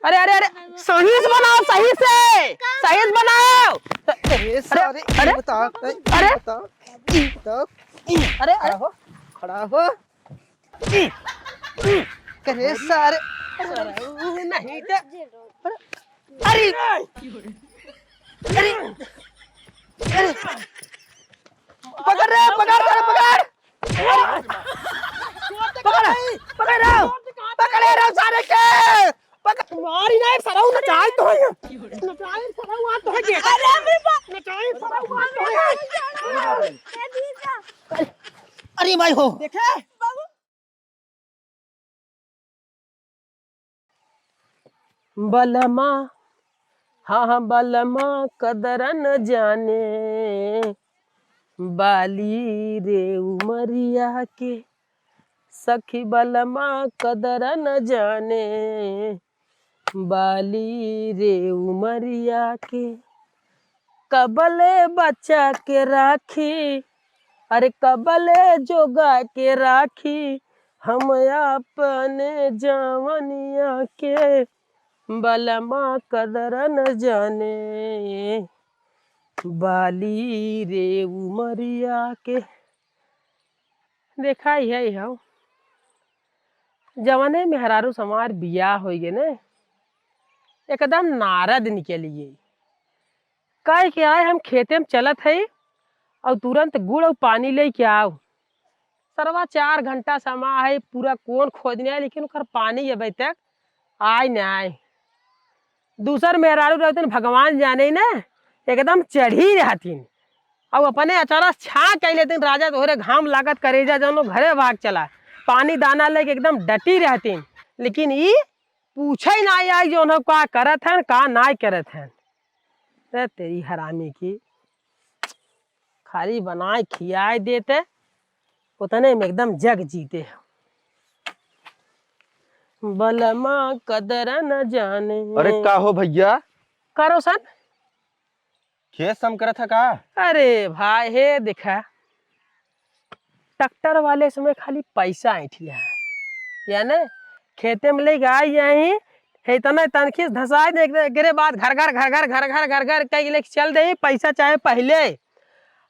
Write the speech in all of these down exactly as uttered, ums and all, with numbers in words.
अरे, अरे, अरे, सही से बनाओ, सही से, सही से बनाओ। अरे, सारे, अरे, ये बताओ, अरे, ये बताओ, ये बताओ, अरे, खड़ा अरे। हो, खड़ा हो। अरे, सारे, नहीं तो, अरे, अरे, अरे, अरे, पकड़ रे, पकड़, सारे पकड़। पकड़, पकड़ रहो, पकड़े रहो सारे के। पकड़। मारी ना, एक सरऊ नचाई तो है। नचाई सरऊ आ तो है। अरे, अरे, बाप। नचाई सरऊ आ तो है। अरे भाई हो। देखे? बलमा, हाँ, हाँ, बलमा कदर न जाने, बाली रे उमरिया के, सखी बलमा कदर न जाने, बाली रे उमरिया के। कबले बचा के राखी, अरे कबले जोगा के राखी, हम अपने जवनिया के, बलमा कदर न जाने, बाली रे उमरिया के। देखा, यही हौ, जवने मेहरारू से हमार बियाह होइ गए ने, एकदम नारद निकल गए। कह के आए, हम खेते में चलत हई और तुरंत गुड़ और पानी लेके आओ। सरवा चार घंटा समा है, पूरा कोन खोदने आए, लेकिन ओकर पानी अबे तक आए ना आए। दूसर मेहरारू रहतिन, भगवान जाने न, एकदम चढ़ी रहतिन। और अपने अचारा छा कह लेतिन, राजा तोहरे घाम लागत करेजा जौनो घरे भाग चला। पानी दाना लेके एकदम डटी रहतिन। लेकिन ई पूछे ना आई जौन हो का करत हन, का नाय करत हन। ए तेरी हरामी की, खाली बनाए खियाए देते, उतने में एकदम जग जीते। बलमा कदर न जाने। अरे का हो भैया? का रोशन? खेत सम करत है का? अरे भाई, हे देखा, ट्रैक्टर वाले समय खाली पैसा ऐंठिया है, याने खेते में लेके आई यहीं, हे इतना तनखी से धसाए दे, एकरे बाद घर घर, घर घर, घर घर, घर घर कह के लेके चल दे, पैसा चाहे पहले।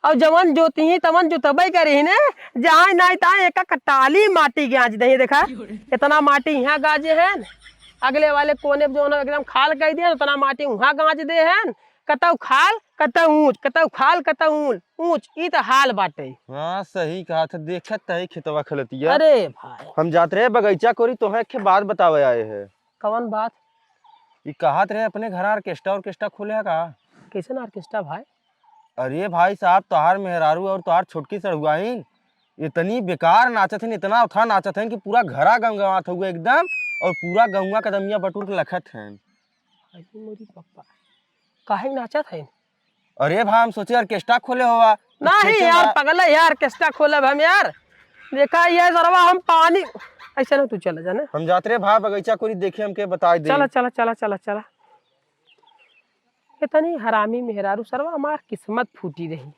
और जवन जोती ही तवन जोतबे करी ही ने, जहाँ नाई तहाँ एक एक टाली माटी गाज दे, देखा, इतना माटी यहाँ गाजे हैं, अगले वाले कोने पे जौन एकदम खाल कह दिया, उतना माटी वहाँ गाज दे हैं, कतौ खाल, कतौ ऊँच, कतौ खाल, कतौ ऊँच, ऊँच, ई त हाल बाटे। हाँ, सही कहा था, देखत त है खेतवा खलतिया। अरे भाई। हम जात रहे बगीचा कोरी, तोहे एक बात बतावे आए है। कवन बात? ई कहत रहे अपने घर ऑर्केस्ट्रा, ऑर्केस्ट्रा खोले है का? कैसन ऑर्केस्ट्रा भाई? अरे भाई साहब, तोहार मेहरारू और तोहार छोटकी सड़ुआइन इतनी बेकार नाचत हैं, इतना उठा नाचत हैं कि पूरा घरा गमगमात हुआ एकदम, और पूरा गौवा कदमिया बटुर के लखत हैं। अरे मोरी पप्पा, काहे नाचत हैं? अरे भाई, हम सोचे ऑर्केस्ट्रा खोले होवा। नहीं सोचे यार, बा- पगला यार, ऑर्केस्ट्रा खोलब हम यार। देखा ये सरवा, हम पानी, ऐसे ना तू चला जाने। हम जात रहे भाई बगीचा कोरी, देखे हमके बताई दे। चला, चला, चला, चला, चला। इतनी हरामी मेहरारू सरवा, हमार किस्मत फूटी रही।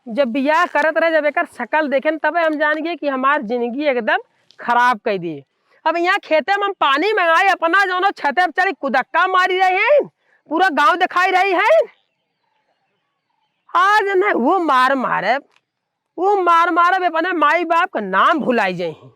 जब बियाह करत रहे, जब एकर शकल देखे न, तबे हम जान गए कि हमार जिंदगी एकदम खराब कर दिए। अब यहाँ खेते में हम पानी मंगाए, अपना जौनो छते पे चढ़ी कुदक्का मारी रही हैं, पूरा गांव दिखाई रही हैं। आज न वो मार मारे, वो मार मारे, अपने माई बाप का नाम भुलाई जाए हैं।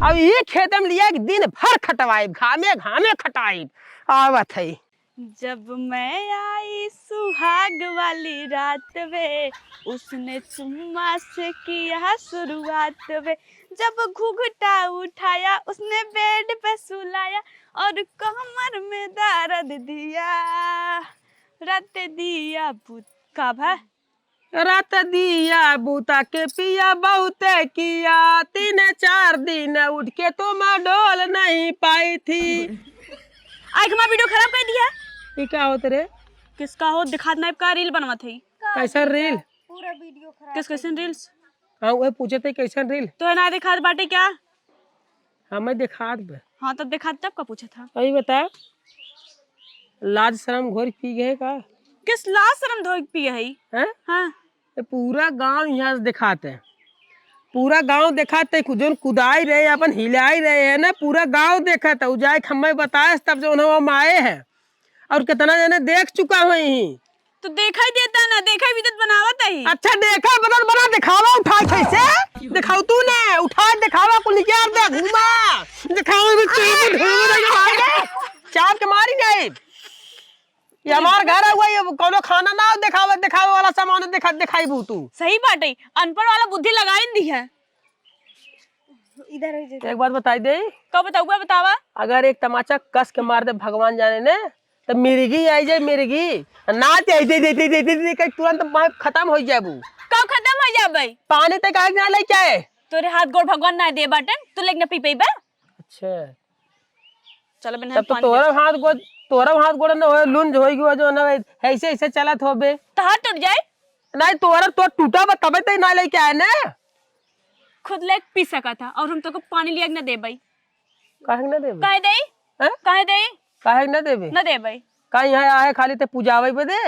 अब ये खेते में लिया कि दिन भर खटवाए, घामे घामे खटाए। आवत है। जब मैं आई सुहाग वाली रात वे, उसने चुम्मा से किया शुरुआत वे। जब घुघटा उठाया, उसने बेड पे सुलाया और कमर में दर्द दिया। रात दिया बुत-, का भा? रात दिया बुता के पिया बहुते किया, तीन चार दिन उठ के तो मैं डोल नहीं पाई थी। आज हमारा वीडियो खराब कर दिया। ई का होत रे? किसका हो दिखात नाइब का रील बनवत है? कैसन रील? पूरा वीडियो खराब किस, कैसन रील्स? हाँ, वह पूछे थे कैसन रील? तो है ना दिखात बाटे क्या? हमें दिखात बे। हाँ, तब दिखात तब का पूछा था? अभी बता, लाज शर्म घोर पी गए का? किस लाज शर्म धोई पी है? हैं? हाँ। ये पूरा गांव यहाँ से दिखाते हैं। पूरा गाँव देखा ते, कु-, जौन कुदाई रहे, अपन हिलाई रहे है ना, पूरा गाँव देखा था। उ जाए के हमें बताए, तब जौन हम आए हैं। और कितना जने देख चुका हुई ही। तो देखा ही देता ना, देखा ही बिदत बनावत ही। अच्छा, देखा बिदत बना, दिखावा उठाए कैसे? दिखाओ तू ने, उठाए दिखावा, कुल निकाल दे, घुमा। दिखावा में टेबल ढोल लगे मार दे। चाप के मारी नहीं। ये हमार घर है, वही कौनो खाना ना हो, दिखावे, दिखावे वाला सामान दिखा, दिखाई बू तू। सही बात है, अनपढ़ वाला बुद्धि लगाई दी है। इधर हो जा। एक बात बताई दे। का बताऊबा, बतावा। अगर एक तमाचा कस के मार दे भगवान जाने ने, तो मिर्गी आई जाए, मिर्गी। ना ते आई दे, दे, दे, कहीं तुरंत वहाँ खत्म हो जाबू। कब खत्म हो जाबे? पानी ते काहे ना लेके आए? तोरे हाथ गोड़ भगवान ना दे बाटन, तू लेके ना पी पइबा। अच्छा। चलो बिना तब तो पानी तोरा दे। हाथ गोड़, तोरा हाथ गोड़ ना होए, लुंज होई गयो जो ना, ऐसे, ऐसे चलत होबे। तहार टूट जाए। नहीं, तोरा तो टूटा बा, तबे ते ना लेके आए ना। खुद लेके पी सका था और हम तोको पानी लिया के ना देबई। काहे के ना देबे? काहे देई? हैं? काहे देई? काहे के ना देबे? ना देबई। का यहाँ आए खाली ते पुजावे बदे?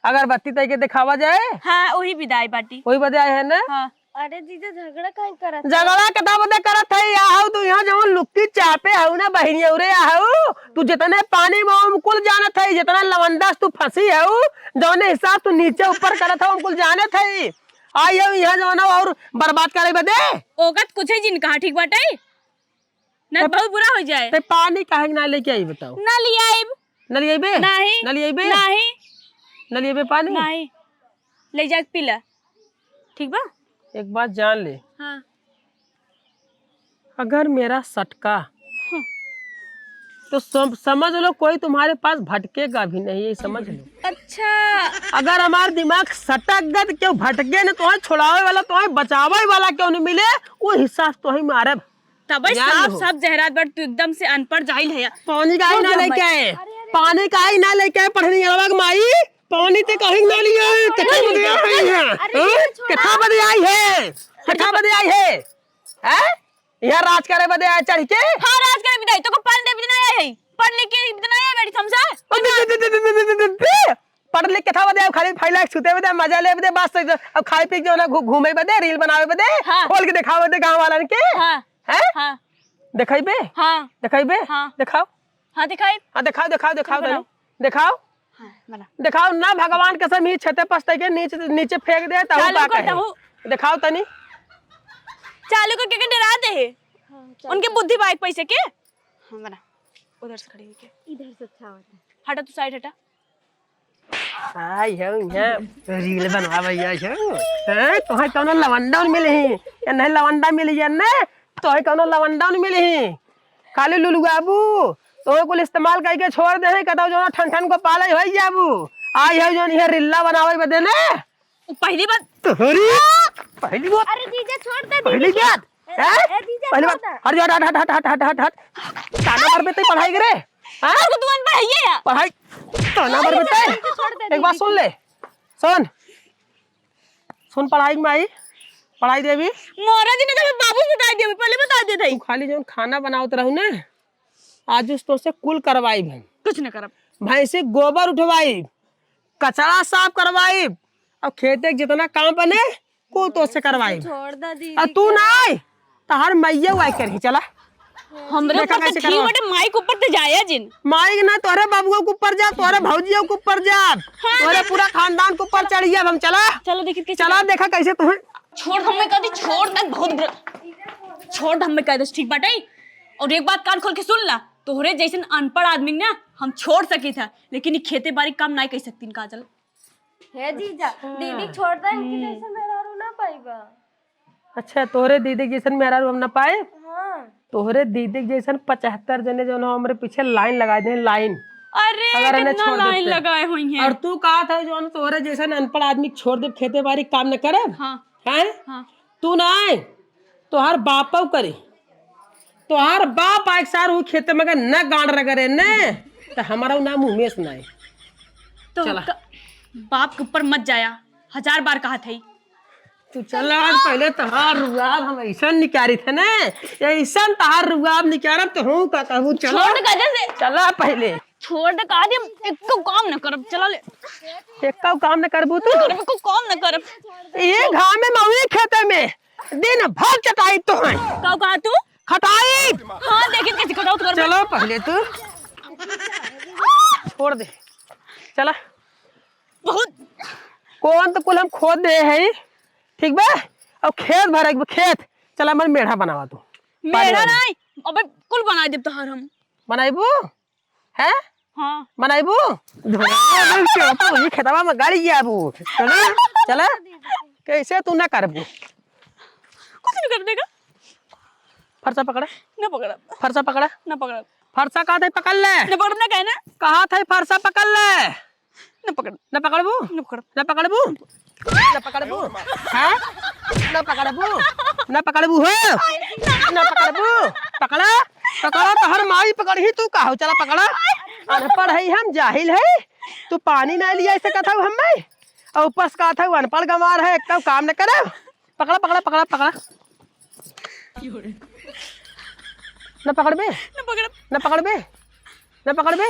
अगरबत्ती तई के देखावा जाए? हाँ, वही विदाई बाटी। वही बदे आए हैं ना? हाँ। अरे जीजा, झगड़ा काहे करत है? झगड़ा केथा बदे करत है? या हऊ तू यहाँ जवन लुक्की चापे हऊ ना बहिनी, अउरे या हऊ तू जितने पानी में हम कुल जानत है, जितना लवंडा से तू फंसी हऊ, जौने हिसाब तू नीचे ऊपर करत हऊ, हम कुल जानत है। आई हऊ यहाँ जवन और बर्बाद करे बदे। ओकत कुछ ही जिन कहा, ठीक बाटे? ना तब बहुत बुरा हो जाए। ते पानी काहे के ना लेके आई बताओ? ना ले आइब। ना ले आइबे? नहीं। ना ले आइबे? नहीं। ना ले आइबे पानी? नहीं। ले जाके पी ला। ठीक बा? एक बात जान ले। हाँ। अगर मेरा सटका, हम्म। तो सम-, समझ लो कोई तुम्हारे पास भटकेगा भी नहीं, ये समझ लो। अच्छा। अगर हमार दिमाग सटक गत, क्यों भटके न, तोहे छोड़ावे वाला, तोहे बचावे वाला क्यों नहीं मिले, वो हिसाब तोहे मारब। तबे जान साफ लो। साफ जहरात बाटे, तू एकदम से अनपढ़ जाहिल है। पानी काहे ना लेके आए? अरे, अरे, पानी काहे ना लेके आए? पढ़ने अलवा के माई, पानी ते कहीं ना लिया है, अरे, कथा बदे आई है। अरे, हाँ? ये छोड़ा। कथा बदे आई है, कथा बदे आई है। हैं? यहाँ राज करे बदे आए चढ़ के? हाँ, राज करे बदे आई, तो को पढ़ दे बदे ना आए है। पढ़ लिख के बदे ना आए, बेटी, समझा? ओ, दे, दे, दे। पढ़ लिख के था बदे, अब खाली फैला के सुते बदे, मजा ले बदे, बस अब खाए पी के जो ना घू-, घूमे बदे, रील बनावे बदे, हाँ। खोल के देखावे बदे गाँव वालन के। हाँ। हैं? हाँ। देखाइबे? हाँ। देखाइबे? हाँ। देखाओ। हाँ, देखाई। हाँ, देखाओ, देखाओ, देखाओ चल, तनी। बनाओ। देखाओ। हाँ, बना। देखाओ ना, भगवान कसम ही छते पस्ते के नीचे, नीचे फेंक दे, तहु चालू का कर, कहे? तहु। देखाओ तनी। चालू करके के डरा दे है। हाँ, चालू उनके कर। बुद्धि बाइक पैसे के? हाँ, बना। उधर से खड़ी होके। इधर से अच्छा होता है। हटा, तू साइड हटा। आई हो, यहाँ रील बनवावे आई हो। हैं? तोहे कौनो लवंडा मिलही? या नहीं लवंडा मिलही या नहीं? तोहे कौनो लवंडा मिलही? खाली लुलुआबू, तोहे कुल इस्तेमाल करके छोड़ दे हैं, कहता जो ठन ठन को पाले हो जाबू। आई हो जो यहाँ रिल्ला बनावे बदे ने। पहली बात तोहरी, पहली बात, अरे जीजा छोड़ दे पहली दीदी के। बात, ए, हैं? ए, जीजा पहली छोड़ बात, दे। हट, हट, हट। ताना मार बेटे पढ़ाई करे, हैं? अरे तू अनपढ़ है ये या? पढ़ाई, ताना मार अरे बेटे। जीजा छोड़ दे एक बात दीदी सुन के। ले, सुन, सुन पढ़ाई के माई, पढ़ाई देवी। मोरा जी ने तो बाबू से बता दिया, पहले बता देते तू ही। खाली जौन खाना बनावत रहू ने, आज उस तो से कुल करवाई भाई। कुछ न करब। भैंसी गोबर उठवाई, कचरा साफ करवाई, और खेते के जितना काम बने, कुल तो से करवाई। छोड़ दा दीदी और तू के। नाई, तहार मैया वाई करही, चला। हमरे देखा ऊपर तो कैसे ठीक करवा। बटे, माई के ऊपर तो जाया जिन। माई ना, तोहरे बाबुओ के ऊपर जा, तोहरे भौजियो के ऊपर जा, हाँ, तोहरे देख। पूरा खानदान के ऊपर चढ़िया हम, चला। चलो देखी कैसे चला, करवा। देखा कैसे तुम्हें। छोड़, हमें कह दी, छोड़ ना, बहुत बुरा। छोड़, हमें कह दे, ठीक बाटे। और एक बात कान खोल के सुन ला, तोहरे जैसन अनपढ़ आदमी ना हम छोड़ सकी था, लेकिन ई खेते बारी काम नाई कर सकतीन, काजल। हे जीजा, अच्छा। दीदी छोड़ दे, इनकी हम्म। जैसे मेहरारू ना पाइबा। अच्छा, तोहरे दीदी जैसन मेहरारू हम ना पाए? हाँ। तोहरे दीदी जैसन पचहत्तर जने जौन हो हमरे पीछे लाइन लगाए दे, लाइन। अरे, अगर इन्हें कितना छोड़ लाइन देते। लगाए हुई हैं। और तू कहा था जौन तोहरे जैसन अनपढ़ आदमी छोड़ दे, खेते बारी काम न करे? हाँ। हैं? हाँ। तू ना आए, तोहार बापौ करे। तोहार बाप आए सार उ खेते में अगर न गांड रगड़े न, तो हमारा नाम उमेश ना है। तो चला। क-, बाप के ऊपर मत जाया, हजार बार कहा था। तू चला, आज पहले तोहार रुआब हम ऐसा निकारी थे ना, ऐसा तोहार रुआब निकारब तो हूँ का कहूँ, चला। छोड़ दे काजल से। चला पहले। छोड़ दे, कहा दे, एको काम न करब, चला ले। एको काम न करबू तू? करब, एको काम न करब। ये घाम में मौरी खेते में, दिन भर चटाई तो है। का कहा तू? खटाई। हाँ, देखिन कैसे खटाऊ तोर। चलो पहले तू। छोड़ दे। चला। बहुत। कौन तो कुल हम खोद दे है, ठीक बा? अब खेत भरे के बा, खेत। चला, मन मेढ़ा बनावा तू। मेढ़ा नहीं, अबे कुल बनाई देब तोहार हम। बनाइबू? हैं? हाँ। बनाइबू? धुरा, तू ही खेतवा में गाड़ी जाबू। चला, चला। कैसे तू ना करबू? कुछ नहीं कर देगा। फरसा पकड़ा। ना पकड़ा। फरसा पकड़ा। ना पकड़ा। फरसा कहा था पकड़ ले। ना पकड़ा, ना कहना। कहा था फरसा पकड़ ले। न पकड़। न पकड़बू? न पकड़। न पकड़बू? न पकड़बू? हाँ? न पकड़बू? न पकड़बू हो? न पकड़बू? पकड़ा? पकड़ा तो हर माई पकड़ही, तू का हो? चला पकड़ा। अनपढ़ है हम, जाहिल है। तू पानी ना लिया ऐसे कहत हऊ हम्मे। और ऊपर से कहत हऊ अनपढ़ गंवार है, एक तो काम न करे। पकड़ा, पकड़ा, पकड़ा, पकड़ा। न पकड़बे? न पकड़। न पकड़बे? न पकड़बे?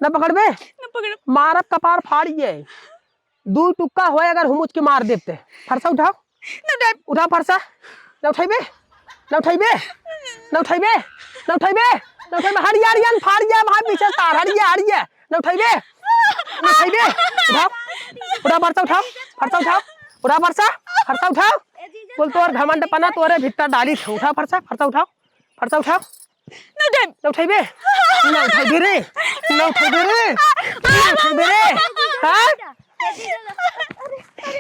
न पकड़बे? न पकड़। मारब कपार फाड़ ये। दू टुक्का होए अगर हुमुच के मार देब ते। फरसा उठाओ। न उठाइब। उठाओ फरसा। न उठाइबे? न उठाइबे? न उठाइबे? न उठाइबे? न उठाइबे? हट जा, हट जा, फाड़ जा, वहाँ पीछे तार, हट जा, हट जा। न उठाइबे? न उठाइबे? उठाओ। उठाओ फरसा, उठाओ। फरसा उठाओ। उठाओ फरसा। फरसा उठाओ। कुल तोर घमंड पना तोरे भीतर डाली। उठाओ फरसा, फरसा उठाओ। फरसा उठाओ। न उठाइब। न उठाइबे? न उठाइबे रे? न उठाइबे रे? न उठाइबे रे? हाँ?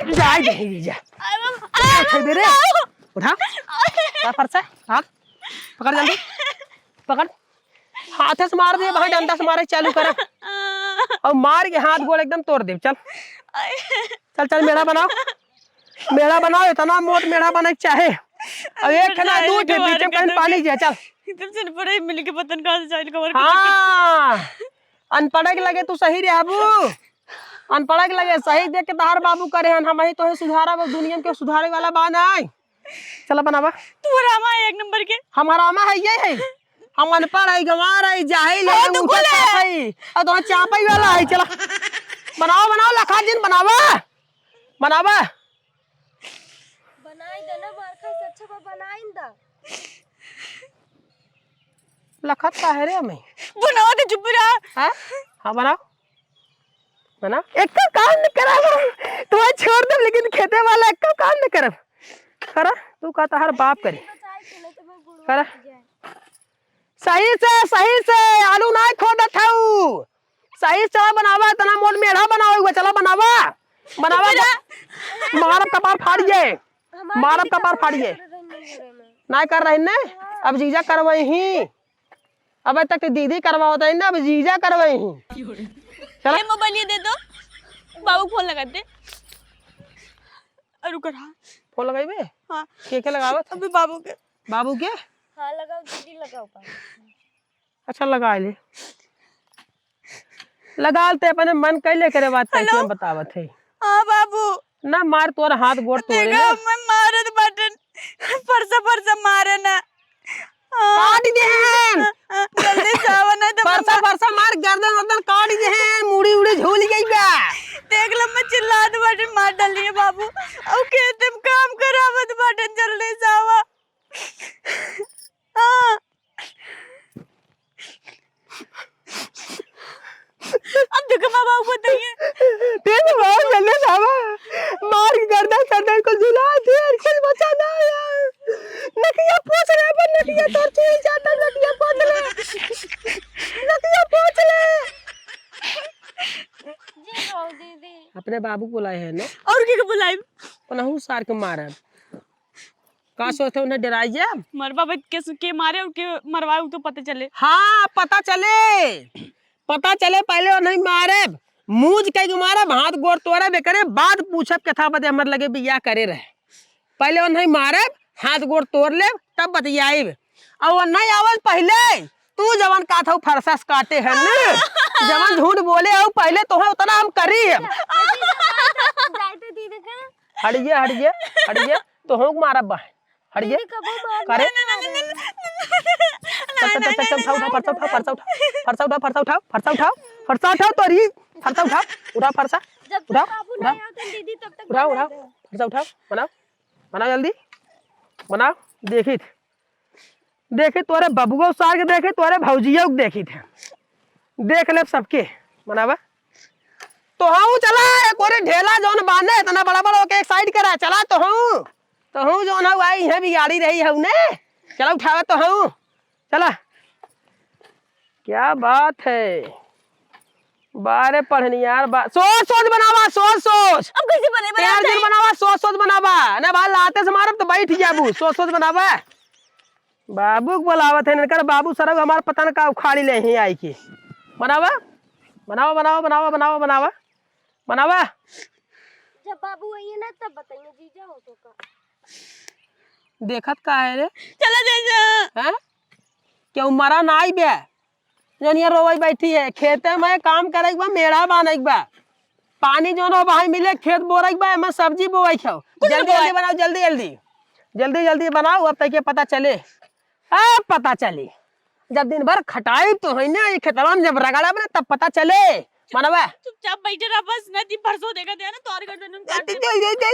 जाए दे, जा। न उठाइबे रे? उठा। उठा फरसा, हाथ। पकड़ जल्दी। पकड़। हाथे से मार दे, भाई डंडा से मारे चालू कर। और मार के हाथ गोड़ एकदम तोड़ दे। चल। चल, चल, मेढ़ा बनाओ। मेढ़ा बनाओ, इतना मोट मेढ़ा बने के चाहे। अब एक है ना, दू ठे बीच में कहीं पानी जिया, चल। एकदम से अनपढ़ ही मिल के पता न कहाँ से जाइल खबर। हाँ, अनपढ़ के लगे तू सही रहबू। अनपढ़ के लगे सही देख के तहार बाबू करे हन, हम ही तो है सुधारा, वो दुनिया में केहू सुधारे वाला बा नाई। चला बनावा। तू हरामा है एक नंबर के। हम हरामा है, ये है। हम अनपढ़ है, गंवार है, जाहिल है, अरे तू अंगूठा कौन है? छाप है। और तो चापई वाला है, चला। बनावा, बनावा, लखा जिन बनावा। बनावा। बनाई दे ना, मार खाए से अच्छा बा, बनाई न दा। लखत का है रे हमें? बनावा दे, चुप रहा। हाँ? हाँ, बनाओ। बनाओ। एक काम न करा, तुम्हें छोड़ दे, लेकिन खेते वाला एक काम न करब। करा, तू का तहार बाप करे। करा। सही से, सही से आलू ना खोदत हऊ। सही से बनावा, इतना मोट मेढ़ा बनावे हुआ, चला बनावा। बनावा, चुप रहा। मारब कपार फाड़ जाए। हमार मारब दीदी कपार कपार फाड़ जाए। कर रही है। ना कर रही ने? हाँ। अब जीजा करवाई ही। अबे तक तो दीदी करवावत है ना, अब जीजा करवाई ही। चला। ए, मोबाइल ये दे दो, बाबू को फोन लगा दे। अरे रुक रहा। फोन लगाइबे? हाँ। के के लगावत है? अबे बाबू के। बाबू के? हाँ, लगाओ दीदी, लगाओ बाबू। अच्छा, लगा ले। लगा ले, ते अपने मन कैले करे बात करके हेलो। हम बतावत है। हाँ बाबू। ना मार, तोर हाथ गोड़ तोड़े देखा, ना। मैं मारत बाटन, फरसा फरसा मारे ना। हाँ। काट देहन। हाँ, हाँ, जल्दी से आवा, नहीं तो फरसा, मैं फरसा मार, गर्दन वर्दन काट देहन, मुड़ी उड़ी झूल गई बा। देख लो, मैं चिल्लात बाटन, मार डालिए बाबू। और खेते में काम करावत बाटन, जल्दी से आवा। हाँ। अब देखो, माँ बाबू बताइए। तेरे बाप जल्दी लावा। मार के गर्दन सर्दन को झुला दे, कुछ बचा ना है। नकिया पोंछ रहे, पर नकिया तोर चुई जाता, नकिया पोंछ ले। नकिया पोंछ ले। जी हाँ, दीदी। अपने बाबू को बुलाए हैं ना? और के के बुलाए? पनहू सार के मारब। का सोचते उन्हें डराई जाब? मरबा बच के, के मारे और के मरवाए, उ तो पता चले। हाँ, पता चले, पता चले, पहले उन्हें मारब, मूंज कह के मारब, हाथ गोड़ तोड़ब, एकरे बाद पूछब केथा बदे हमर लगे बियाह करे रहे। पहले उन्हें मारब, हाथ गोड़ तोड़ लेब, तब बतियाइब। और उन्हें आवल पहले तू जवन कहत हऊ फरसा से काटे है ना, जवन झूठ बोले हऊ पहले तोहे उतना हम करी है। जाए दे दीदी के। हटिए, हटिए, हटिए, तोहूँ के मारब बा। हटिए। दीदी कबो मार करे? ना, ना, ना, ना, ना, ना। चल, चल, चल, चल, उठाओ, उठाओ, फरसा उठाओ, फरसा उठाओ, फरसा उठाओ, फरसा उठाओ, फरसा उठाओ, फरसा उठाओ, तोरी, फरसा उठाओ, उठाओ, फरसा, जब तक उठाओ, बाबू उठाओ, नहीं आवत, दीदी, तब तक उठाओ, बनाई उठाओ, दे। फरसा उठाओ, बनाओ। बनाओ जल्दी, बनाओ। देखित, देखित तोरे बबुआ सार के, देखित तोरे भौजिया के, देखित है, देख ले सबके। बनावा। तोहू चला, एक ओरे ढेला जौन बांधे, इतना बड़ा बड़ा ओके एक side करा, चला तोहू। तोहू जौन हऊ आई है बिगाड़ी रही हऊ ने, चला उठावा तोहू, चला। क्या बात है, बारे पढ़नियार बा, सोच सोच बनावा, सोच सोच। अब कैसे बने, बने यार, दिन बनावा, सोच सोच बनावा ना, भाई लाते से मारब तो बैठ जाबू, सोच सोच बनावा। बाबू के बोलावत है, इनकर बाबू सरऊ हमार पता न का उखाड़ी ले ही आई के। बनावा, बनावा, बनावा, बनावा, बनावा, बनावा, बनावा। जब बाबू आइए ना तब बताइए जीजा हो तो का। देखत का है रे? चला जीजा। हैं? केहू मरा ना आई बे। जौन यहाँ रोवई बैठी है, खेते में काम करे के बा, मेड़ा बांधे के बा। पानी जौन हो बाहर मिले, खेत बोरे के बा, एमे सब्जी बोए के हो। कुछ जल्दी, बोए। जल्दी बनाओ, जल्दी, जल्दी। जल्दी, जल्दी बनाओ, अब तक के पता चले। अब पता चले। जब दिन भर खटाई तो है ना, ये खेतवा में जब रगड़ा बने, तब पता चले। मनवा। चुपचाप बैठे रह बस, ना दिन भर सो देखा दे ना, तोर गर्दन में काट दे। दे, दे, दे। ए,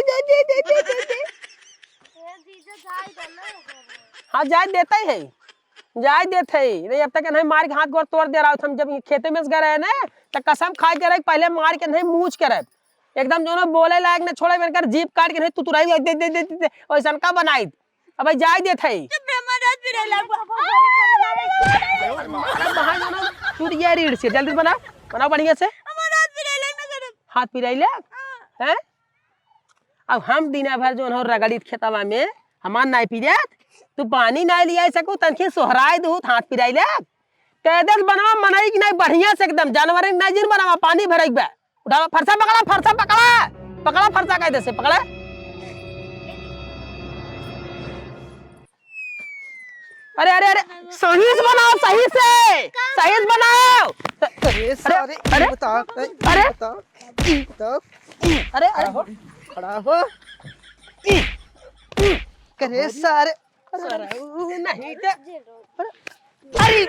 जीजा, जाए दे ना। हाँ, जाए देते ही है। जाए देत है, नहीं अब तक नहीं मार के हाथ गोड़ तोड़ दे रहा हम। जब खेते में से गए रहे ना, तो कसम खाए के रहे, पहले मार के नहीं मूछ के रहे, एकदम जो ना बोले लायक ना छोड़े, मेरे कर जीभ काट के नहीं तुतुराई दे, दे, दे, दे, दे, वैसन का बनाई। अब जाए देत है। चुप रे, हमार हाथ पिराए लागबा। अरे, बहाई जाना, टूट गया रीढ़ से। जल्दी बनाओ, बनाओ बढ़िया से। हमार हाथ पिराए लाग ना करब। हाथ पिराए लाग? हाँ। हैं? अब हम दिना भर जौन हो रगड़ित खेतवा में, हमार नाई पिरात, तू पानी नाई लियाई सकू, तनखी सोहराई दू, हाथ पिराई ले। कैदे से बनावा मनई की नाई बढ़िया से एकदम, जानवर की नाई जिन बनावा, पानी भरई बा। उठावा, फरसा पकड़ा, फरसा पकड़ा, पकड़ा फरसा कैदे से, पकड़ा। अरे, अरे, अरे, सही से बनाओ, सही से, सही से बनाओ। अरे, सारे, अरे, ये बता, अरे, ये बता, ये बता। अरे, अरे। खड़ा हो, खड़ा हो। करे सारे। अरे, नहीं तो। अरे, अरे,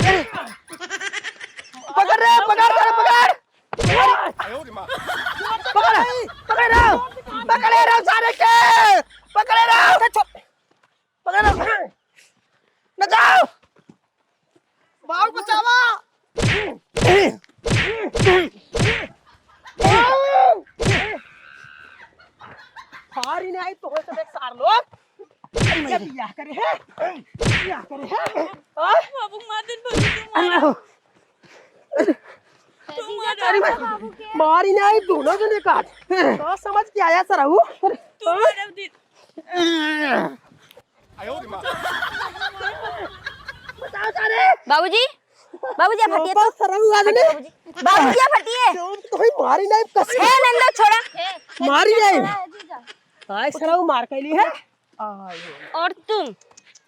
अरे। पकड़ रे, पकड़, सारे पकड़। पकड़, पकड़ रे, पकड़े रे सारे के, पकड़े रे, पकड़ रे, बचाओ, बाबू बचावा। फारी नहीं आई तो हो सब एक सार लोग। ये बियाह करे है, बियाह करे है। हाँ? बाबू मार दिन भर तू मारा। अरे, तू मारा। अरे, मारी नहीं आई दोनों जने काट। तो समझ के आया सर हूँ। तू मारा दिन। बताओ सारे। बाबूजी, बाबूजी, आप हटिए। चोपा सरऊ आज ने। बाबूजी, बाबूजी, आप हटिए। चोप तो ही मारी नहीं कस। हे नंदो, छोड़ा। मारी नहीं। छोड़ा है जीजा। आय सरऊ मार कैली है। और तुम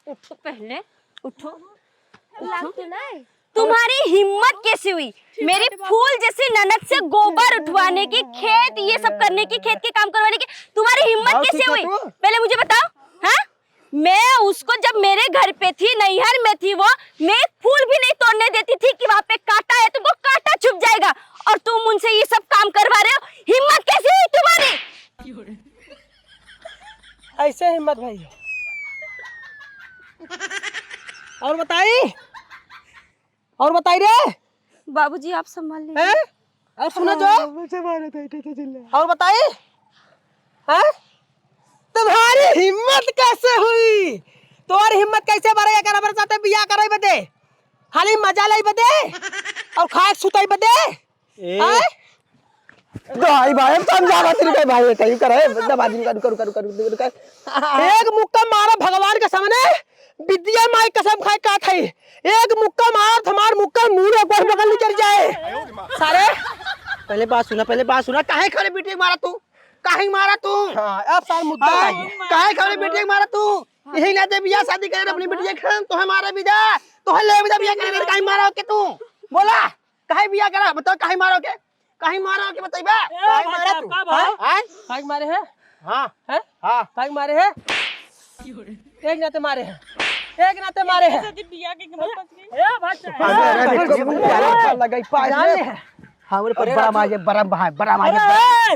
उठो पहले, उठो। लाग तो नहीं। तुम्हारी हिम्मत कैसे हुई मेरी फूल जैसी ननद से गोबर उठवाने की, खेत ये सब करने की, खेत के काम करवाने की तुम्हारी हिम्मत कैसे हुई? पहले मुझे बताओ। हाँ, मैं उसको जब मेरे घर पे थी, नैहर में थी वो, मैं एक फूल भी नहीं तोड़ने देती थी कि वहां पे कांटा है, तुमको कांटा चुभ जाएगा, और तुम उनसे ये सब काम करवा रहे हो। हिम्मत कैसे हुई तुम्हारी? ऐसे हिम्मत भाई। और बताई, और बताई रे। बाबूजी, आप संभाल लीजिए। हैं? और सुनो जो। हाँ, मुझे मारा था, इतने तो चिल्ला। और बताई, हैं? तुम्हारी हिम्मत कैसे हुई? तुम्हारी हिम्मत कैसे बढ़े? अगर हमारे साथे बियाह करे बदे, खाली मजा लाई बदे और खाए सुताई बदे। ए। आय? भाई, भाई, हम समझा रहा तेरे भाई, ये कहीं करे, दबा दिन का, रुका, रुका, रुका, रुका, रुका। एक मुक्का मारा भगवान के सामने, विद्या माई कसम खाए का खाई। एक मुक्का मारा, हमार मुक्का मुंह में गोड़ बगल निकल जाए। सारे, पहले बात सुना, पहले बात सुना, काहे खाली बिटिया मारा तू? काहे मारा तू? हाँ, अब सार मुद्दा हाँ, आ गया। काहे खाली बिटिया मारा तू? यही ना दे बियाह शादी करे अपनी बिटिया खान, तो हमारा विदा, तो ले विदा बियाह करे, काहे मारा के तू? बोला। काहे बियाह करा? बताओ, काहे मारो के? काहे मारो के बताइबा? ए, काहे मारा तू? का भाई? हैं? काहे मारे है? हाँ। हैं? हाँ। काहे मारे है? एक नाते मारे है। एक नाते मारे है। शादी बियाह के हिम्मत बच गई। ए, भाई, अरे, अरे, अरे, अरे, लगा ही पास जान में। ले है। हमरे पर अरे, बड़ा राजू। माजे, बड़ा भाई, बड़ा माजे। अरे,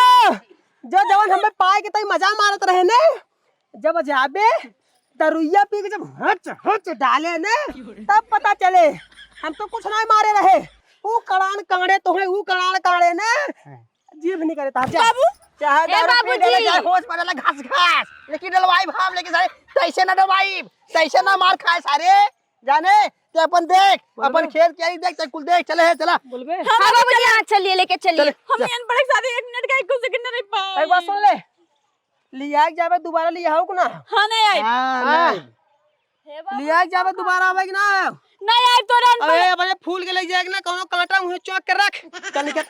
जो जवन हमें पाए के तई मजा मारत रहे ने, जब जाबे दरुइया पी के जब हच हच डाले ने, तब पता चले। हम तो कुछ नहीं मारे रहे। ऊ कड़ान कांड़े तो है, ऊ कड़ान कांड़े ने। जीभ नहीं करे ता, जा। बाबू, चाहे ए दारू पी बाबूजी। ले, चाहे होश पड़े ला घास घास, लेकिन डलवाई भाव लेके सारे तैसे ना डलवाई, तैसे ना मार खाए सारे। जाने ते अपन देख, बोलबे। अपन खेत के आई देख, ते कुल देख, चले है, चला। बोलबे। हाँ, हाँ, बाबूजी, चला। हाँ, चलिए, लेके चलिए। चले, हम चल। एन बड़े सारे एक मिनट का एक सेकंड नहीं पाए। एक बात सुन ले, लिया के जाबे, दोबारा लिया हो कि ना? हाँ, नहीं आई। हाँ, हाँ। नहीं। हे बाबू, लिया के जाबे, दोबारा आवे कि ना? नहीं आई तो रन अबे, पर अपने फूल के ले जाएगा ना, कोनो कांटा मुँह चौक के रख। चल निकल।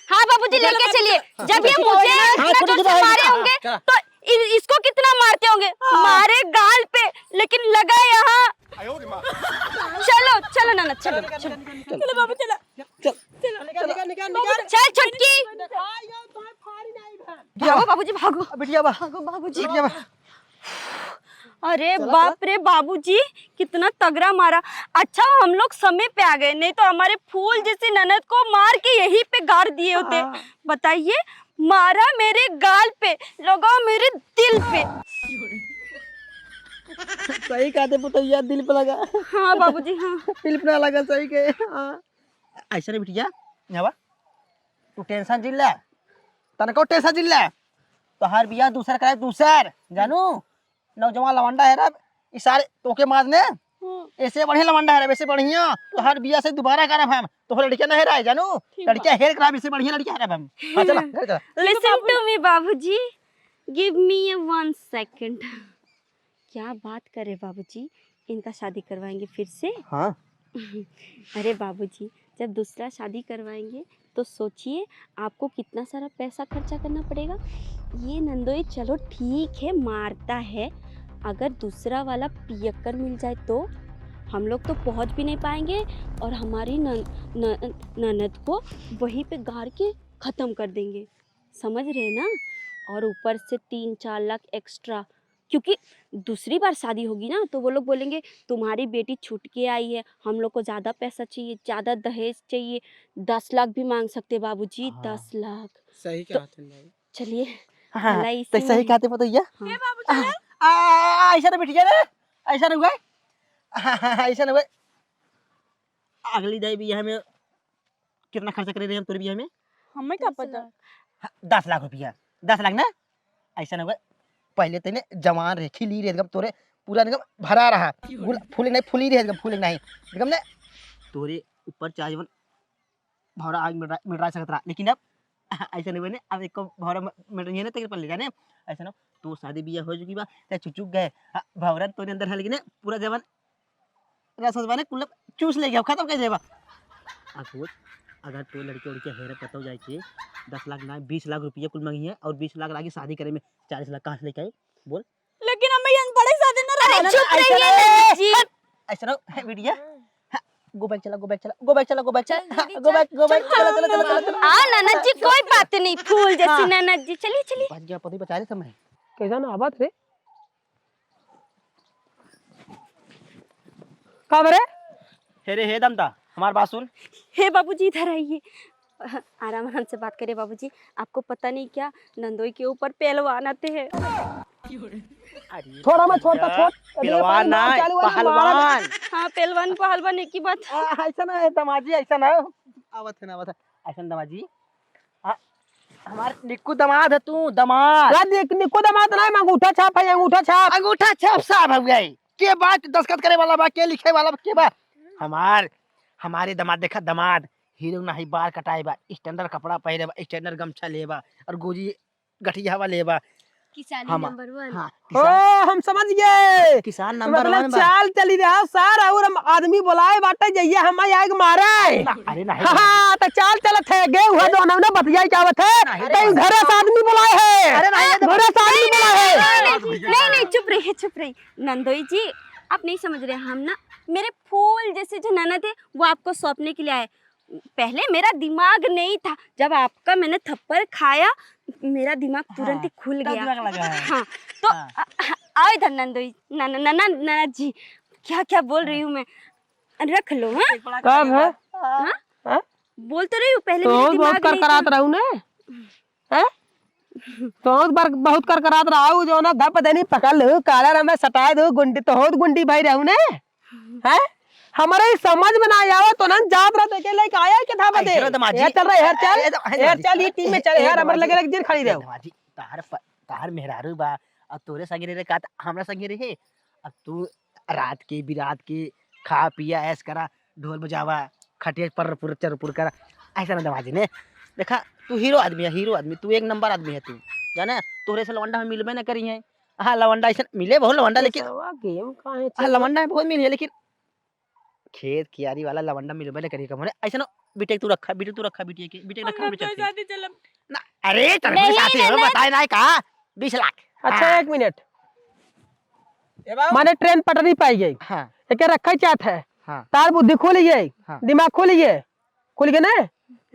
हाँ, बाबूजी, लेके चलिए। जब ये मुझे हाँ, इतना छोटे जोर से छोटे मारे हाँ, होंगे, चला। तो इ-, इसको कितना मारते होंगे? हाँ। मारे गाल पे, लेकिन लगा यहाँ। चलो, चलो नाना, चलो, चलो। चलो बाबू, चलो। चल। चलो। निकल, निकल, निकल, निकल। चल, छोटकी। भागो बाबूजी, भागो। बिटिया बा। भागो बाबूजी। बिटिया बा। अरे चला, बाप चला। रे बाबूजी, कितना तगड़ा मारा। अच्छा, हम लोग समय पे आ गए, नहीं तो हमारे फूल जैसी ननद को मार के यहीं पे गाड़ दिए होते। हाँ। बताइए, मारा मेरे गाल पे, लगा मेरे दिल पे। सही कहते पुतैया, दिल पे लगा। हाँ बाबूजी, हाँ। दिल पे ना लगा, सही के। हाँ। ऐसे रे बिटिया, यहाँ बा। तू टेंशन जिन ले, तनको टेंशन जिन ले। तोहार बियाह दूसर कराए, दूसर, जानू? नौजवान लवंडा है रे, ई सारे तोके मारने। हम्म। ऐसे बढ़िया लवंडा है रे, ऐसे बढ़िया। तोहार बियाह से दोबारा करब हम। तोहर लड़किया नहीं रहे, जानू? ठीक बा। लड़किया हेर कराब, ऐसे बढ़िया लड़किया है हम। हाँ, चला, घर चला। Listen to me, बाबूजी। Give me a one second। क्या बात कर रहे बाबूजी, इनका शादी करवाएंगे फिर से? हाँ। अरे बाबूजी, जब दूसरा शादी करवाएंगे तो सोचिए, आपको कितना सारा पैसा खर्चा करना पड़ेगा। ये नंदोई चलो ठीक है, मारता है, अगर दूसरा वाला पियक्कड़ मिल जाए तो हम लोग तो पहुंच भी नहीं पाएंगे और हमारी नन-, न-, ननद को वहीं पे गाड़ के ख़त्म कर देंगे, समझ रहे हैं ना? और ऊपर से तीन चार लाख एक्स्ट्रा, क्योंकि दूसरी बार शादी होगी ना तो वो लोग बोलेंगे, तुम्हारी बेटी छूट के आई है, हम लोग को ज़्यादा पैसा चाहिए, ज़्यादा दहेज चाहिए। दस लाख भी मांग सकते बाबूजी, हाँ। दस लाख। सही तो कहा तुम भाई। चलिए, हाँ, भला तो इसी सही में कहते पतोहिया। हाँ। ए बाबू, आ, चलो। आ, आ, ऐसा ना बिटिया रे, ऐसा ना हुआ, आ, ऐसा ना हुआ। अगली दाई बियाह में कितना खर्चा करे रहे हम तोरे बियाह में? हमें का पता? हाँ, दस लाख रुपया। दस लाख ना? ऐसा ना हुआ, पहले तने जवान रहे, खिली रहे, एकदम तोरे पूरा एकदम भरा रहा, गुल-, फूले नहीं, फूली रहे, एकदम फूले नहीं, एकदम ने तोरे ऊपर चाहे जवन भौरा आग मिटा, मिटा सकत रहा, लेकिन अब ऐसा नहीं हुआ ने, अब एको भौरा म-, मिट रही है ना, तेरे पल्ले जाने, ऐसा ना, तू शादी बियाह हो चुकी बा, ते चुचुक गए, हाँ, भौरा तोरे अंदर है, लेकिन पूरा जवन रस वस बने कुल चूस ले गया, खत्म कर देबा। अब सोच, अगर तू लड़के उड़के हेरे पतो जाए के दस लाख ना, बीस लाख रुपया कुल मांगी है और बीस लाख लागी शादी करे में, चालीस लाख कहाँ से लेके आई? बोल। लेकिन हम ये अनपढ़ शादी ना अरे रहा। चुप ऐसा रहिए ना, ननद जी। हट, ऐसा ना है बिटिया। हाँ, go back चला, go back चला, go back चला, go back चला। चल दीदी, हाँ, go चल। Back, go back, चल, चला, चला, चला, चला, चला। हाँ ननद जी, कोई बात नहीं, फूल जैसी हाँ। ननद जी, चलिए, चलिए। बच गया, पति बचा ले समय। कैसा ना आवाज रे? का बरे? हे रे, हे दमता, हमार बात सुन। हे बाबूजी, इधर आइए। आराम, आराम से बात करिए बाबूजी। आपको पता नहीं क्या, नंदोई के ऊपर पहलवान आते हैं। अरे थोड़ा मत छोड़ता, भैया, छोड़। अरे पहलवान भाई, मार ना, चालू है, मार। पहलवान। हाँ, पहलवान, पहलवान एक ही बात। आ, ऐसा ना है दमाजी, ऐसा ना है। आवत है ना, आवत है। ऐसा ना दमाजी। आ, हमार निक्कू दमाद है तू, दमाद। ना, निक-, निक्कू दमाद ना है, अंगूठा छाप है, अंगूठा छाप। अंगूठा छाप साहब हो गए। के बा दस्तखत करे वाला बा, के लिखे वाला बा, के बा? हमार, हमारे दमाद, देखा दमाद, हीरो नाही, बार कटाए बा, standard कपड़ा पहिरे बा, standard गमछा ले बा, और गोजी गठिया हवा ले बा। किसानी हम, number one। हाँ, ओ, किसान। हम समझ गए। किसान number मतलब one बा। चाल चली रहा सार, और हम आदमी बुलाए बाटे, जइया हम आए आग मारे। ना, अरे नहीं, हाँ, नहीं। हाँ, तो चाल चलत है, गे हुआ जो हमने बतियाई चावत है, नहीं, कहीं नहीं। घरे से आदमी बुलाए है। अरे नहीं, नहीं, घरे से आदमी नहीं, बुलाए है। नहीं, नहीं, नहीं, नहीं, चुप रहिए, चुप रहिए। नंदोई जी, आप नहीं समझ रहे, हम ना, मेरे फूल जैसे जो ननद है, वो आपको सौंपने के लिए आए। पहले मेरा दिमाग नहीं था, जब आपका मैंने थप्पड़ खाया, मेरा दिमाग तुरंत ही हाँ, खुल तब गया। दिमाग लगा है। हाँ, तो हाँ। आ-, आ-, आओ इधर नंदोई, न-, न-, न-, न-, ननद जी, क्या क्या बोल रही हूँ मैं, रख लो, हाँ? एक बड़ा कब है? हाँ? हाँ? बोल तो रही हूँ, पहले तो मेरा बहुत दिमाग नहीं करकरात था। रहू ने, हैं? तो बहुत बार, बहुत करकरात रहू, जो ना धप देनी पकड़ लू, कालर हमें सटाए दो, गुंडी तो बहुत गुंडी भाई रहू ने, हैं? हमारे ई समझ में ना आवे, तो ना जात रह देखे लेके आया के धावा दे। ऐसे ना दमाजी। यार चल रहे, यार चल। ए, ए, ए, यार चल, ये टीम में चल, ए, यार, हमारे दमाजी। लगे लगे दिन खड़ी ए, रहो। दमाजी, तार प-, तार मेहरारू बा, और तोरे संगे रहे का, त हमरा संगे रहे। अब तू रात के, बिरात के, खा, पिया, ऐश करा, ढोल बजावा, खटिया पर पुर चर पुर करा, ऐसा ना दमाजी ने। देखा, तू हीरो आदमी है, हीरो आदमी, तू एक नंबर आदमी है तू, जाने, तोरे से लवंडा में मिलबे ना करी है। हाँ, लवंडा ऐसे मिले बहुत लवंडा, लेकिन पैसवा गेम काहे हाँ, चले? लवंडा में बहुत मिली है, लेकिन खेत कियारी वाला लवंडा मिलबे ना करी कमरे। ऐसे ना, बीटेक तू रखा, बीटेक तू रखा, बीटेक के, बीटेक हम रखा, लोग बीटेक तो के। शादी चलम। ना, अरे, तेरे को नहीं, शादी हो, ननद। बताए ना का? बीस लाख। अच्छा, हाँ। एक मिनट। ए बाबू। माने ट्रेन पटरी पाई गई। हाँ। एके रखा चाहत है। हाँ। तार बुद्धि खुल गई, हाँ। दिमाग खुल गए, खुल गए ना?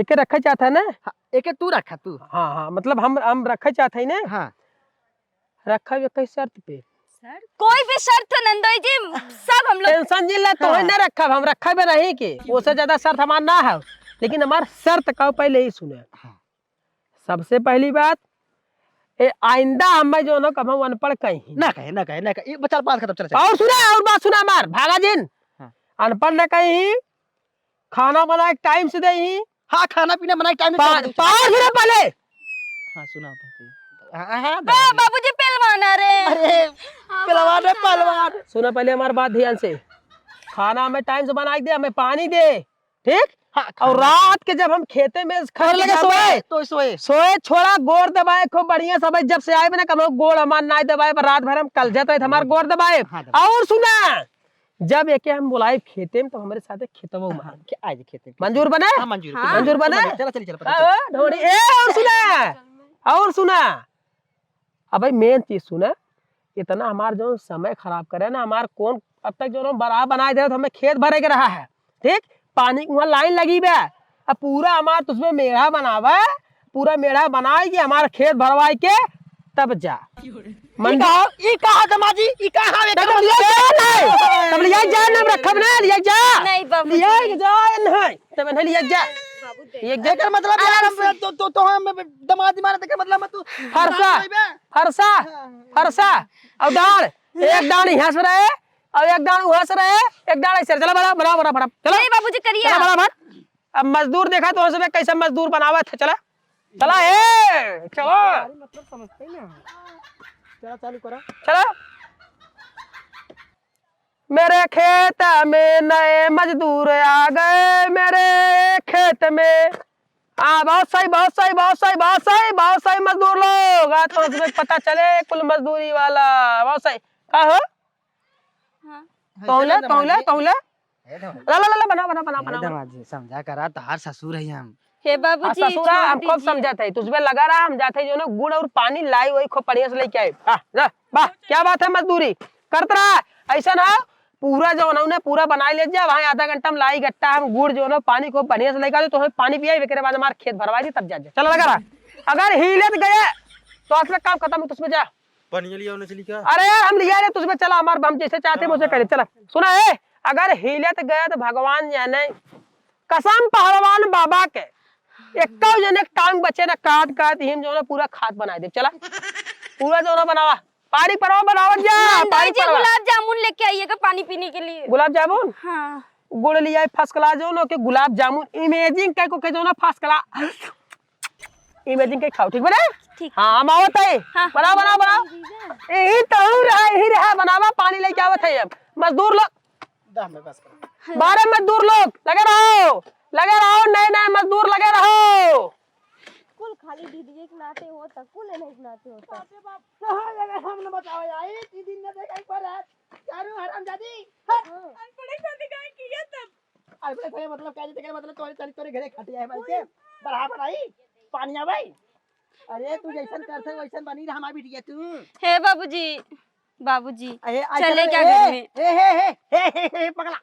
एके रखा चाहत है ना? हाँ, एके तू रखा, तू। हाँ, हाँ, मतलब हम, हम रखा चाहत है ना? हाँ। रखा भी कई शर्त पे। शर्त? कोई भी शर्त हो नंदोई जी, सब हम लोग टेंशन जिन ले, तो हाँ। ना रखब, हम रखबे नहीं के। ओसे ज्यादा शर्त हमार ना है, लेकिन हमार शर्त का पहले ही सुने। हाँ। सबसे पहली बात, ए आइंदा हमें जो ना कभी अनपढ़ कहीं। ना कहे, ना कहे, ना कहे। ये चल बात खत्म, चल, चल। और सुना, और बात सुना हमार, भागा जिन। हाँ। अनपढ़ ना कहीं, खाना बना के टाइम से दे ही। हाँ, खाना पीना बना के टाइम से पा-, दे। पाँच मिनट पहले। हाँ, सुना बात। हाँ, हाँ, हाँ, आ, दे। बाबूजी पहलवान आ रहे हैं। अरे, हाँ, पहलवान है, बाबूजी, पहलवान। सुना पहले हमारी बात ध्यान से। खाना हमें टाइम से बना के दे, हमें पानी दे, ठीक? हाँ, और खाना। रात के जब हम खेते में खट और लगे जाबे, सोए। तो सोए। सोए छोड़ा, गोड़ दबाए खूब बढ़िया से। भाई, जब से आए बने, कबो गोड़ हमार नाहीं दबाए, पर रात भर हम कलजत रहे, हमार गोड़ दबाए। हाँ, दबाए। और सुना, जब एके हम बुलाए खेते में, तो हमरे साथे खेतवा में। हाँ, खे-, आए जे खेते में। मंजूर बने? हाँ, मंजूर, हाँ। मंजूर बने? चला, चली, चला, पता हाँ, चला। हाँ, ढोड़ी। ए, और सुना, और सुना। अब भाई, main चीज सुना, इतना हमार जौन समय खराब करे ना, हमार कौन अब तक जौन बराबर बनाए दे, तो हमें खेत भरे के रहा है, ठीक? पानी के वहाँ line लगी बे, अब पूरा हमार तुझमें मेढ़ा बनावे, पूरा मेढ़ा बनाए के हमार खेत भरवाए के तब जा। ई मंजूर कहा, ई कहा दमाजी, ई कहा, तब लिया जा नहीं, तब लिया जा, नाम रखब ना, लिया जा। नहीं बाबूजी। लिया जा नहीं, तब नहीं लिया जा। बाबू दे। ये एकर मतलब यार, आराम हम से। तो, तो, तो हम दमाद मारे, तेकर मतलब तू फरसा, दमाद लेबे? फरसा, हाँ। फरसा। और डांड, एक डांड यहाँ से रहे, और एक डांड वहाँ से रहे, एक डांड ऐसे। चला बड़ा, बड़ा, बड़ा, बड़ा। चला। नहीं बाबूजी, करिए चला आप। बड़ा, बड़ा। अब मजदूर देखा तो हंसबे, कैसे मजदूर बनावत है। चला, चला, ए, चला। अरे मतलब समझते ही ना। चला, चालू करा। चला। मेरे खेत में नए मजदूर आ गए, मेरे खेत में। हाँ, बहुत सही, बहुत सही, बहुत सही, बहुत सही, बहुत सही मजदूर लोग। आज तो उसमें पता चले कुल मजदूरी वाला। बहुत सही। का हो? हाँ। तौले, तौले, तौले। ए, दमाद जी। ला, ला, ला, ला, बना, बना, बना, ए, बना, बना। दमाद जी, समझा करा, तोहार ससुर है हम। हे बाबूजी, हाँ, ससुरा, छोड़ हम खूब दीजिए। समझत है। तुझमें लगा रहा, हम जाते जो ना गुड़ और पानी लाई, वही खूब बढ़िया से लेके आए। हाँ, जा, वाह, क्या बात है, मजदूरी करत रहा। ऐसा ना, पूरा जो ना, उन्हें पूरा बनाए ले जा, वहाँ आधा घंटा में लाई गट्टा, हम गुड़ जो ना, पानी खूब बढ़िया से लेके आ, तो हमें पानी पियाई, एकरे बाद हमार खेत भरवाई दी, तब जा, जा। चला लगा रहा। अगर हिलत गया, तो आज का काम खत्म, तुझमें जा। पानी लिया, उन्हें चली क्या? अरे यार, हम लिया रे, तुझमें चला, हमार, हम जैसे चाहते हैं, वैसे हाँ, करे, हाँ। चला। सुना है, अगर हिलत गया तो भगवान जाने, कसम पहलवान बाबा के, एक्का जने टांग बचे ना, काट काट हिम जो ना पूरा खाद बनाए दे। चला, पूरा जो ना बनावा, पारी परवा बनावत जा, मंदाई पारी जी, परवा। गुलाब जामुन लेके आइएगा पानी पीने के लिए। गुलाब जामुन? हाँ। गुड़ लिया first class जो ना, के गुलाब जामुन amazing के को के जो ना first class। Imagine के खाओ, ठीक बा रे? ठीक। हाँ, हम आवत है। हाँ। बनाओ, बनाओ, बनाओ। यही तो हूँ रहा, यही रहा, बनावा, पानी लेके आवत है हम। मजदूर लोग, दम में बस करो। बारह मजदूर लोग, लगे रहो, लगे रहो, नए, नए मजदूर लगे रहो। कुल खाली दीदी के नाते होता, कुल इन्हीं के नाते होता। बाप रे बाप, कहाँ लगे हम न बताओ यार, ई दिन न देखा एक बार रात, चारों हरामजादी। हाँ। अनपढ़े शादी काहे किया तब? अरे, बड़े भैया, मतलब, क्या जी, तेरे मतलब, तोरे, तोरे, तोरे घरे खटिया है, भाई, के? बढ़ा, बढ़ाई, पानी आ, भाई। अरे, तू जैसन करते, वैसन बनी रहा, हमारी बिटिया, तू। हे बाबूजी, बाबूजी, अरे, आज चले चलो, क्या ए, घर में? ए, हे, हे, पगला।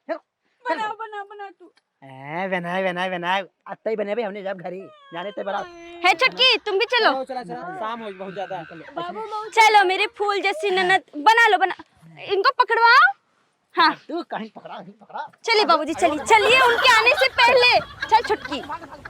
चलो, चलो। बना, बना, बना तू। ए, बनाए, बनाए, बनाए। अत्ते ही बने भाई, हमने जब घरी, जाने ते बड़ा। हे छोटकी, तुम भी चलो। चलो, चला, चला। शाम हो गई बहुत ज्यादा। बाबू, बाबू, चलो, मेरी फूल जैसी ननद, बना लो, बना। इनको पकड़वाओ। हाँ। तू कहीं पकड़ा, कहीं पकड़ा। चलिए बाबूजी, चलिए, चलिए, उनके आने से पहले। चल छुटकी।